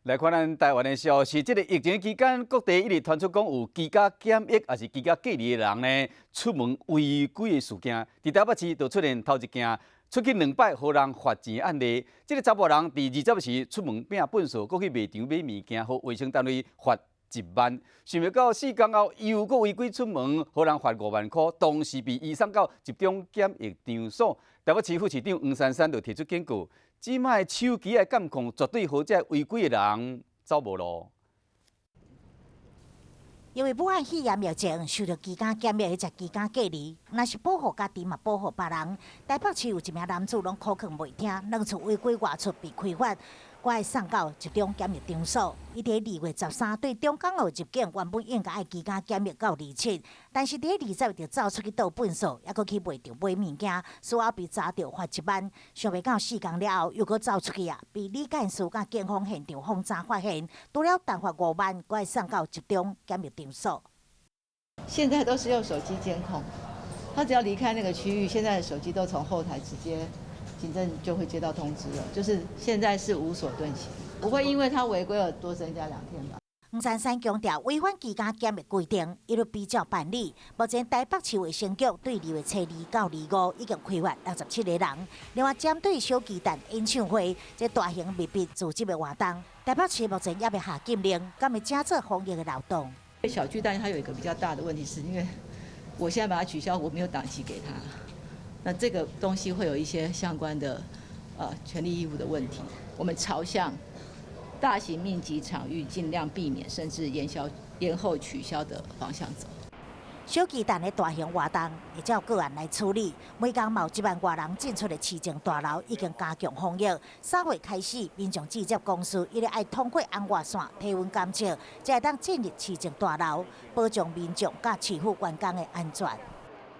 來看咱台灣的消息，這个疫情期間，各地一直傳出講有居家檢疫抑是居家隔離的人呢，出門違規的事件。佇台北市就出現頭一件出去兩擺予人罰錢的案例。這个查埔人佇20時出門拚糞埽，閣去賣場買物件，予衛生單位罰1萬。想袂到4工後又閣違規出門，予人罰5萬箍，當時被移送到集中檢疫場所。台北市副市長黃珊珊就提出警告。這擺手機的監控絕對予這違規的人走無路。因為武漢肺炎疫情受著居家檢疫或者居家隔離，若是保護家己嘛，保護別人。台北市有一名男子攏苦勸袂聽，兩次違規外出被開罰，閣愛送到集中檢疫場所。伊佇2月13對中港澳入境，原本應該愛居家檢疫到27，但是佇20就走出去倒糞埽，猶閣去賣場買物件，事後被查著罰1萬。想袂到4工了後，又閣走出去啊，被里幹事佮警方現場訪查發現，除了重罰5萬，閣愛送到集中檢疫場所。現在都是用手機監控，他只要離開那個區域，現在的手機都從後台直接，警政就會接到通知了。就是現在是無所遁形，不會因為他違規而多增加2天吧。黃珊珊強調，違反居家檢疫規定，一律比照辦理。目前台北市衛生局對2月初二到25已經開罰67個人。另外，針對小巨蛋演唱會這大型密閉組織的活動，台北市目前猶未下禁令，敢會加做防疫的漏洞？小巨蛋它有一個比較大的問題，是因為我現在把它取消，我沒有檔期給他，那這個東西會有一些相關的權利義務的問題。我們朝向大型密集場域盡量避免，甚至延銷、延後取消的方向走。小巨蛋的大型活動會照個案來處理，每工嘛有1萬外人進出的市政大樓已經加強防疫。3月開始，民眾直接公司一定愛通過紅外線體溫監測，才會當進入市政大樓，保障民眾佮市府員工的安全。